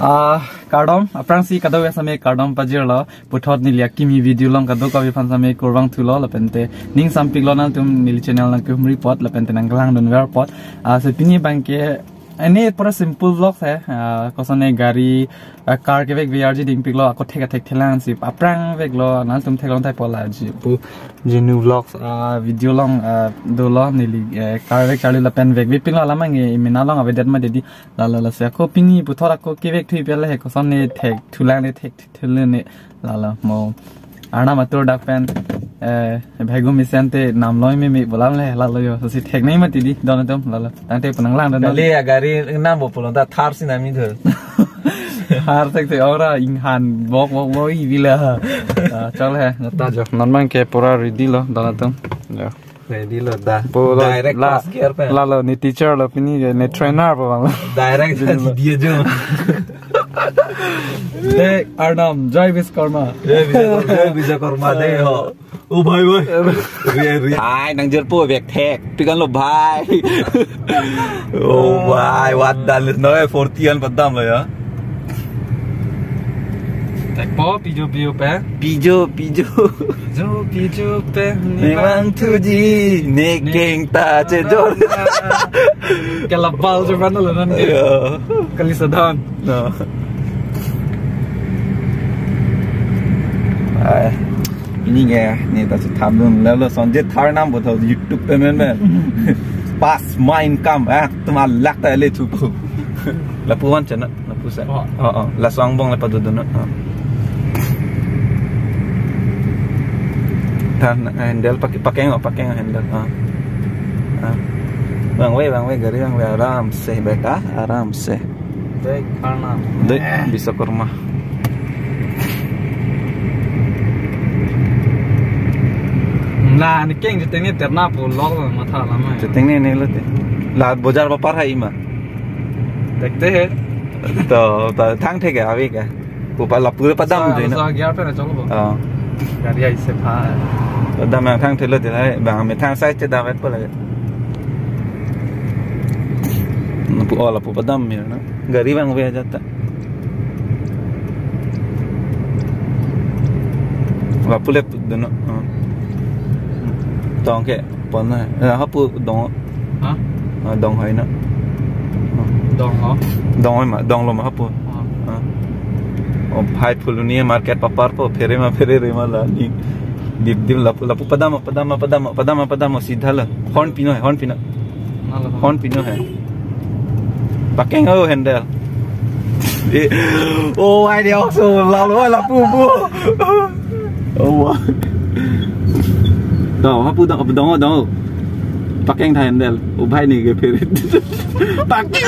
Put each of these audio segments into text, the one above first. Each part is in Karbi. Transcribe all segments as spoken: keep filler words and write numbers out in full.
Ah, kardom, aphrangsi kadokave same kardom pajirlo, puthot neli akimi video along kadokave aphan same kurvangthulo, lapente ning sampiklo nangtum neli channel nangkehumri apot, lapente nangkelangdunver apot. Ah, so pini abangke, ini pura simple vlog he, ah, kosonne gari, ah, car kevek V R G dingpiklo, ako thek athek thelang si, aphrang veklo, nangtum theklong thai pola ji, pu, Jinu Vlogs, ah, video along, ah, dolo neli, eh, car vek charli lapen vekvepiklo alam ange, imena along avedet ma dedi, lalo lasi ako pini puthot ako kevekthu ipele he kosonne thekthulang ne thekthule ne lalo mo. Arnam atur dak pen, eh, bhaigu mesen te namloi meme bolam le lalo yo. Sosi theknei mati di don atum lalo. Tangte penang lang don. Kali ya gari nam bo pulang ta Thar si nami tu. Thar thek te ora inghan bok bok bok i bila. Ah, chal he. Nata jo. Non abangke pura ready lo don atum. Jo. Ready lo da. Bo lo Direct la, first gear pen. Lalo ne teacher lo pini ke ne trainer po bang. Direct dia jo. De Arnam, Jai Vishwakarma. Jai Vishwakarma, Jai Vishwakarma, de ho. O bhai, bhai. Re, re. Ai, nang jer po vek thek. Pikan lo bhai. O bhai, what the hell? No, forty an padam lo ya. Thek po, pijo, pijo pe. Pijo, pijo. Pijo, pijo pe. Memang thuji, ne keng ta chejor. Kalabal cuman lo nan ke. Ya. Kali sedang. No. Ai. Pini ke, ne ta si tham dun. Lalo Sanjay Thar nam bo tho YouTube pe men men. Pas main kam, ah, tuma lak ta le chupu. Lapu wan chana, lapu sa. Oh. Oh, oh. Laso angbong le padodun. Oh. Than handle pakai, pakai nggak, pakai nggak handle. Ah. Ah. Vangve, vangve, gari vangve, aram se beta, aram se. Dek Arnam. Dek Vishwakarma. La, ne keng cheteng ne terna pu lok matha lama. Cheteng ne ne lo te. La bojar bapar hai ma. Dekte hai. To, to, thang thek hai, ave ka. Pu pa lapu padam jo na. Sa gear pe na cholo bo. Oh. Gari ai se pha. Padam nang thang thelo te hai, bang me thang sai che dam et pala. Pu ola pu padam me na. Gari vangve ajat ta. Lapu le pu dono. Oh. Tong ke pon na. Eh, hapu dong. Ha? Ah, dong hai na. Dong ho? Dong hai ma, dong lo ma hapu. Ah. Ah. Oh, hai Phuloni market papar po, phere ma phere re ma la ni. Dip dip lapu, lapu padam, padam, padam, padam, padam, sidha la. Horn pino hai, horn pino. Nalo. Horn pino hai. Pakai nggak handle? Eh, oh, ai dia so lalu lapu bu. Oh, wah. Dong, hapu dong, dong, dong. Pakai handle. Oh, bhai ne ke phere. Pakai.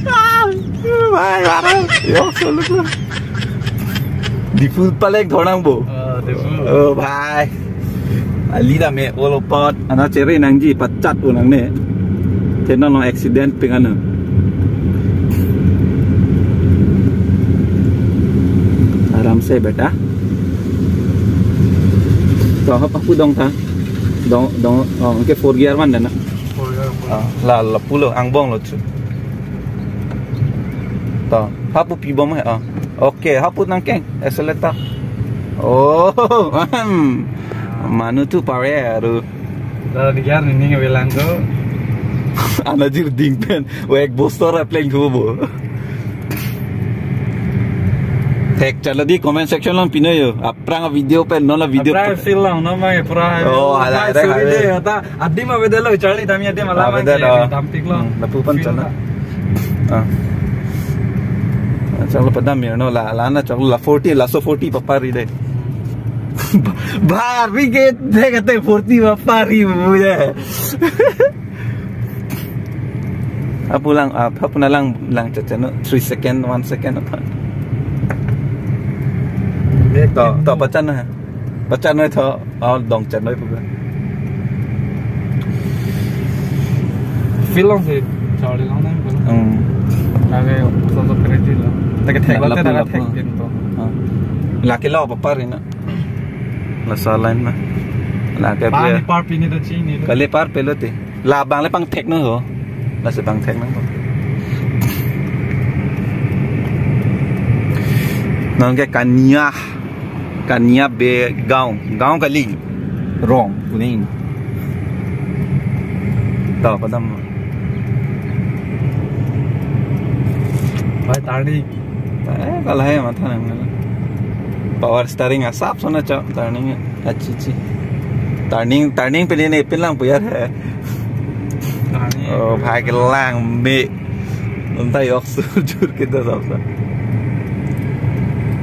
Ah, bhai, bhai. Yo, solo. Diphu paleng thornang bo. Ah, Diphu. Oh, bhai. Ali dam e olo pot. Ana chere nangji pachat unang ne. Te non accident ping anu. Aram se beta. To hapu dong ta. Dong, dong, oh, ke four gear man dan na. Four gear, four. Ah, la, lapu lo, angbong lo chu. To, hapu pi bom hai, ah. Oke, hapu nangkeng, accelerator. Oh, ahem. Manu tu pare aru. Kalau digar ni nge bilang tu. Ana jirding pen, wek bostor pleng tu bo. Thek chala di comment section lang pinoyo. Aphrang video pen, non la video. Aphrang feel lang, non ma pura. Oh, hala, hala, sorry hala. De, ta adim avedetlo, charli tami adim alam. Avedetlo. Dampik lo. Hmm, lapu pen feel chana. Ta. Ah. Chaklo padam ya, no, la, la na chaklo la forty, laso forty papari de. Bari ke, de kate forty papari bu de. Apu lang, ah, apu na lang, lang chachano, three second, one second apa. To, to, pachan na. Pachan noi to, oh, dong chan noi pu. Feel long si, charli long na pu. Hmm. Lake, so, so, crazy lo. Lake thek, la, lake, lapu, lake lapu. Thek din to. Ah. Lake lo, papari na. Laso line ma. Lake pa pia. Ni par pini to chini lo. Kali par pelo te. Labang le pangthek no ho. Lasi pangthek nang ho. Non ke Kania, Kania be gaon, gaon kali, rong kuning. Tahu apa nama? Bhai, turning. Eh, kalah ya mata nang. Power steering asap sana, cok, turning. Achi, achi. Turning, turning pin ini pin lang puyar hai. Turning. Oh, bhai, kelang me. Untai yok sujur kita sab sa.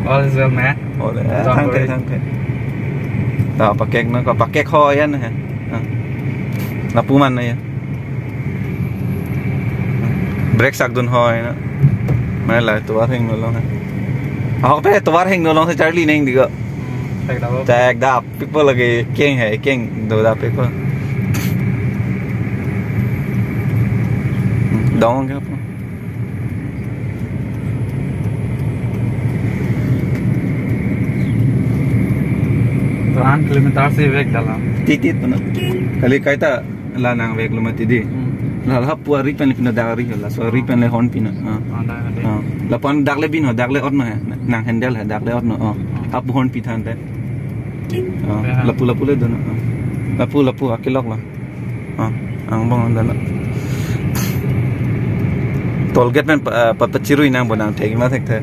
All is well, man. Oh, eh, don't worry. Thank you, thank you. Ta pakek na, ka pakek ho ya na. Ah. Lapu man na ya. Brake sak dun ho ya na. Mana la tovar heng nolong hai. Ahok pe tovar heng nolong si Charlie neng digo. Hmm, check dap. Check dap. People lagi keng hai, keng do dap people. Dong ke apa? Tran kilometer si vek dalam. Titit mana? Kali kaita la nangveklo mati di. Hmm. La lapu ari pen le pina dak ari, laso ari pen le horn pina. Ah. Oh, dak ari. Ah. Lapu-an dak le bin ho, dak le ot no hai. Nang handle hai, dak le ot no. Oh. Hmm. Lapu horn pithan te. Ah. Oke, ha. Lapu lapu le dun. Ah. Lapu lapu akilok la. Ah, angbong dun la. Toll gate pen pa, pa, pachirui nang bo nang thek ma thekthe.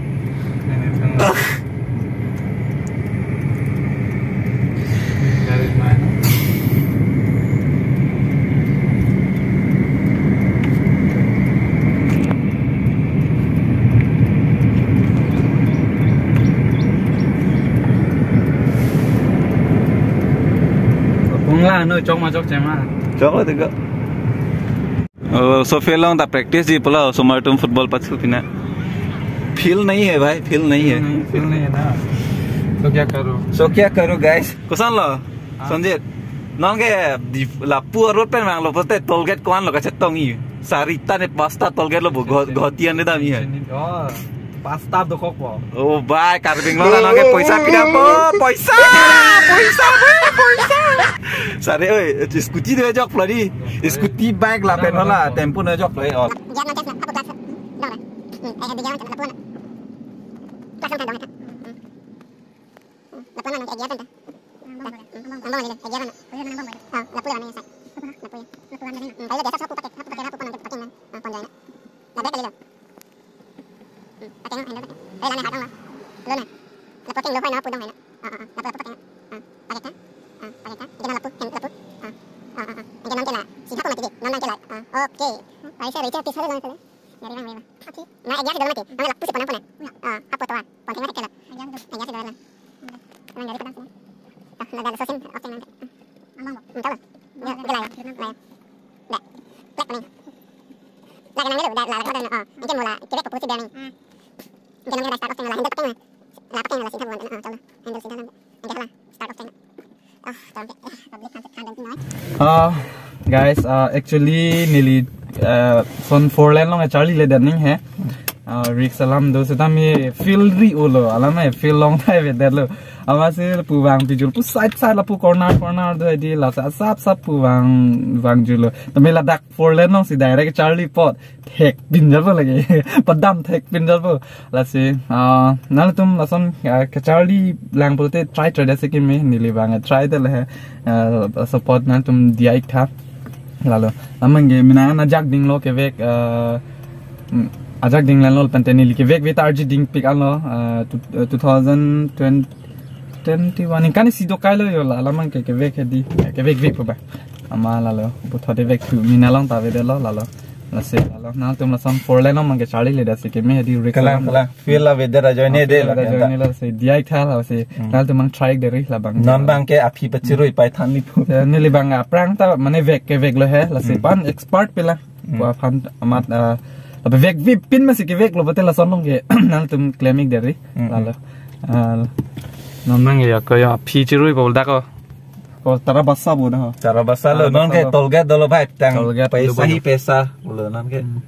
Pungla no chok ma chokche ma. Choklo tiga. Oh, so field along ta practice ji pula, osomar atum football pachu pina. Field nahi hai bhai, field nahi hai. Field nahi hai na. So kya karo? So kya karo, guys? Koson lo? Ah. Sanjit. Non ke di lapu road pen vanglo pote toll gate ko-an lo kachetong-i. Sarita ne pasta toll gate lo bo, Go-, Guwahati an dam-i hai. Oh. Pasta dokhok po. Oh, bhai, Karbi Anglong along ke poisa pida po, poisa, poisa, poisa. Sare, oi, scooty do jok plodi. Scooty, bike lapen wala, tempo do jok plodi. Oh. Dia nanti apa kelas? Dong, eh, dia nanti apa? Kelas dong, dong. Lapu-an nang egya pen ta. Nang bong bole. Nang bong bole, egya pen. Nang bong bole. Ah, lapu-an nang sa. Lapu-an. Lapu-an nang. Hmm, kalau biasa satu paket, satu paket, satu paket, satu paket, ah, pon jai na. Labek kali lo. Hmm, pakai handle pakai. Eh, lana hadang la. Lo na. Lapu pakai lo, hai na, pudong hai na. Ah, ah, ah. Lapu, lapu pakai. Ah, pakai ta. Ah, pakai ta. Iti na lapu, hand lapu. Ah, ah, ah, ah. Iti nang kela. Sida ko mati di. Nang nang kela. Ah, oke. Paisa recharge pisa lo nang kela. Dari nang lima. Oke. Na egya si dong mati. Nang lapu si ponang ponang. Ah, apa tuan? Pon tengah kela. Egya si dong. Egya si dong la. Nang dari padang sini. Ah, nang dari sosin. Oke, nang. Amang bo. Hmm, tahu. Ya, gelai. Gelai. Dah. Plek nih. Lagi nang dulu, dah, dah, dah, dah, oh. Ini mula, kita ke posisi dah nih. Hmm. Ini nang dah start off tengah lah, handle tengah. Lah, tengah lah, sini, oh, tahu. Handle sini, handle. Handle lah, start off tengah. Ah, tahu, eh, public transit kan, nanti, no? Ah, guys, ah, actually, neli, ah, lason four lane along charlile det nang he. Ah, risk alam do setame field ri ulo, alam he field along thai ve det lo. Amatsi lapu vang pijul pu side side lapu corner corner do di la sa sap sap pu vang vang julo. Tame ladak four lane along si direct charli apot thek pin jabo lagi. Padam thek pin jabo. Lasi, ah, nangtum lason, ah, kacharli lang pulote try try dasi kimi neli bang try det le he. Ah, support nangtum diya ik tha. Lalo. Amatsi ke mina na jak ding lo kevek, ah, mm, ajak ding lelo pen te neli kevek vek ta arji ding pik anlo, ah, two, ah, two thousand twenty, twenty-one ningkan isi do kai lo yo la, alam ke kevek hedi, kevek vek po ba. Amat lalo, puthot vek thu, mina along ta ve det lo lalo. Lasi lalo, nangtum lason four lane along ke charlile dasi kimi hedi risk. Kalang, alam. Kalang. Field la ve det ajoine de la. Ajoine la si diya ik tha lasi. Hmm. Nangtum mang try deri labang. Non bang ke aphi pachirui pai than ni pu. Eh, neli bang aphrang ta mane vek kevek lo he, lasi. Hmm. Pan expert pila. Hmm. Pu aphan amat, ah, lapu vek vek pin masi kevek lo pulote lason along ke nangtum klem ik deri. Hmm. Lalo. Ah, non mang ya ko ya aphi chirui bol dak ko. Ko tara basa bo na ho. Tara basa lo, tara non basa ke lo. Toll gate dolo bhai, tang. Toll gate paisa dolo. Hi paisa lo non ke. Hmm.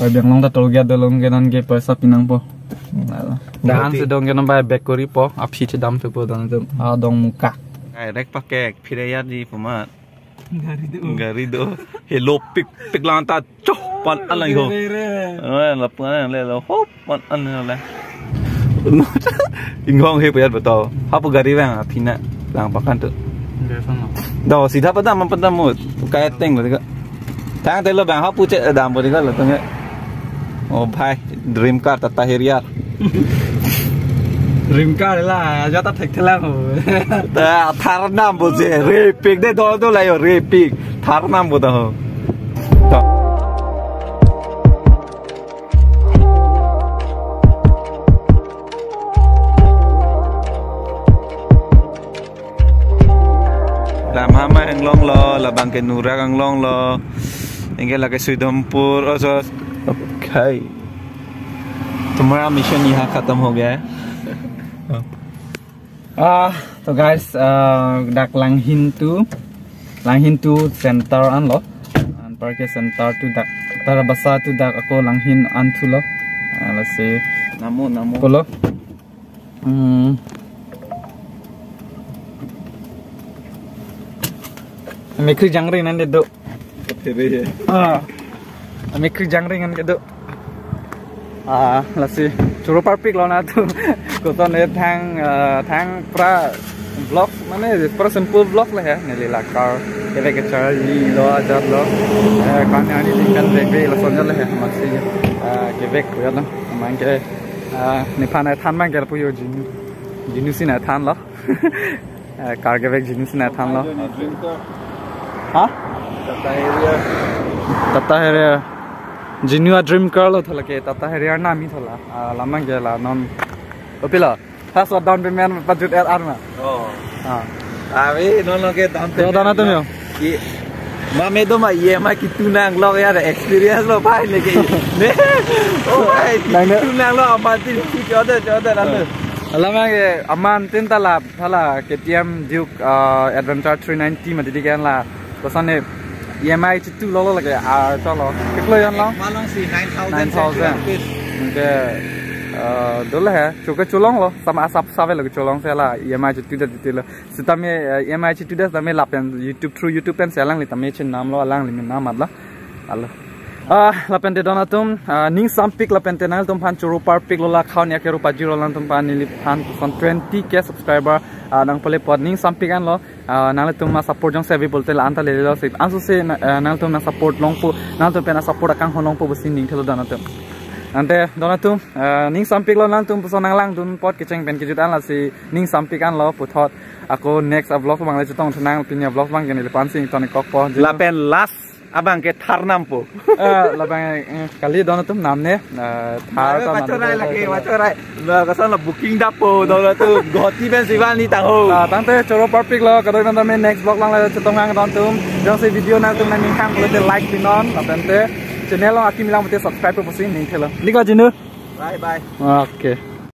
Oi, biang long ta toll gate dolo ke non ke paisa pinang po. Hmm. Lalo. Dan si dong ke non bhai back kori po, aphi chedam thu po dan tu. Ah, dong muka. Ai, rek pakek, phire ya di pemat. Gari do. Gari do. Hello, pik, pik lang ta, choh, pan an lang ho. Re, re, re. Eh, lapu an le lo, hop, pan an le. Inghong he puyat betul. Hapu gari bang apina lang pakan tu. Biasa no. Do sida padam apa padam mut. Kaya teng lo tiga. Tang telo bang hapu cek dam bo tiga lo tong. Oh bhai, dream car Tata Harrier. Dream car la, jata thek thela ho. Ta Thar nam bo je, repik de do do la yo repik. Thar nam bo ta ho. Ta. Lam hama anglong lo, labang ke Nurak anglong lo. Anke lake Suidampur, oh, so, okay. तुम्हारा मिशन यहाँ खत्म हो गया है। Ah, to guys, ah, dak Langhin tu, Langhin tu center an lo. Anparke center tu dak, Tarabasa tu dak ako Langhin an tu lo. Ah, lasi. Namo, namo. Kolo. Hmm. Mikri jangri nan de do. Tere ye. Ah. Mikri jangri nan ke do. Ah, lasi choro parpik lo na tu. Koson e thang, ah, thang pra vlog, mane pra simple vlog le he. Neli la car kevek kecharli lo ajat lo. Eh, kan ani tingkan bebe lason le he. Masi, ah, kevek ya lo. Mang ke, ah, nephan than mang ke pu yo Jinu. Jinu si na than lo. Eh, car kevek Jinu si na than lo. Jinu dream car. Ha? Tata Harrier. Tata Harrier. Jinu a dream car lo thola ke Tata Harrier na mi thola. Ah, lamang ke la non. Opilo. First down payment pajut er ar ma. Oh. Ah. Avi non lo ke down payment. Down atum yo. Ye. Mame do ma E M I kitu nang lo ya experience lo bhai le ke. Ne. Oh bhai. Nang ne. Kitu nang lo amati chode chode na. Alam ke aman tin talap thala K T M Duke, uh, Adventure three ninety ma didi kan la. Koson ne E M I chitu lo lo lake ar cholo. Kiklo yon lo? Malong si nine thousand. Nine thousand. Rupees. Anke, uh, dole he. Chuke chulong lo. Sama asap save lo chulong se la. E M I chitu da didi lo. Sitame, uh, E M I chitu da sitame lapen YouTube through YouTube pen se alangli tame chin nam lo alangli min nam atlo. Alo. Ah, lapen te don atum, ah, ning sampik lapen te nangtum aphan choro parpik lo la khaun ya ke rupa zero nangtum aphan neli aphan son twenty K subscriber, ah, nang pale pot ning sampik an lo, ah, nangtum ma support jong se vi bolte la anta le lo se. Anso se na, ah, nangtum na support longpo, nangtum pen na support akang hon longpo pusi ning thelo don atum. Ante don atum, ah, ning sampik lo nangtum puson nang langdun pot kecheng pen kejut an lasi ning sampik an lo puthot. Ako next a vlog bang le chetong thenang pini a vlog bang ke neli aphan si ingtonik kokpo. Lapen last abang ke Thar nampo. Eh, labang, eh, kali don atum nam ne, eh, Thar. Mare ta nam pachorai ne lagi, pachorai. Nah, koson la booking dapo, don atum. Guwahati pen si van ni tang ho. Ah, tangte choro parpik lo, kadokave tame next vlog lang la chetong nang don atum. Jongsi video nangtum nangning khang pulote like pinon, lapen te channel along akimi lang pulote subscribe pusi ning thelo. Liko Jinu. Bye bye. Okay.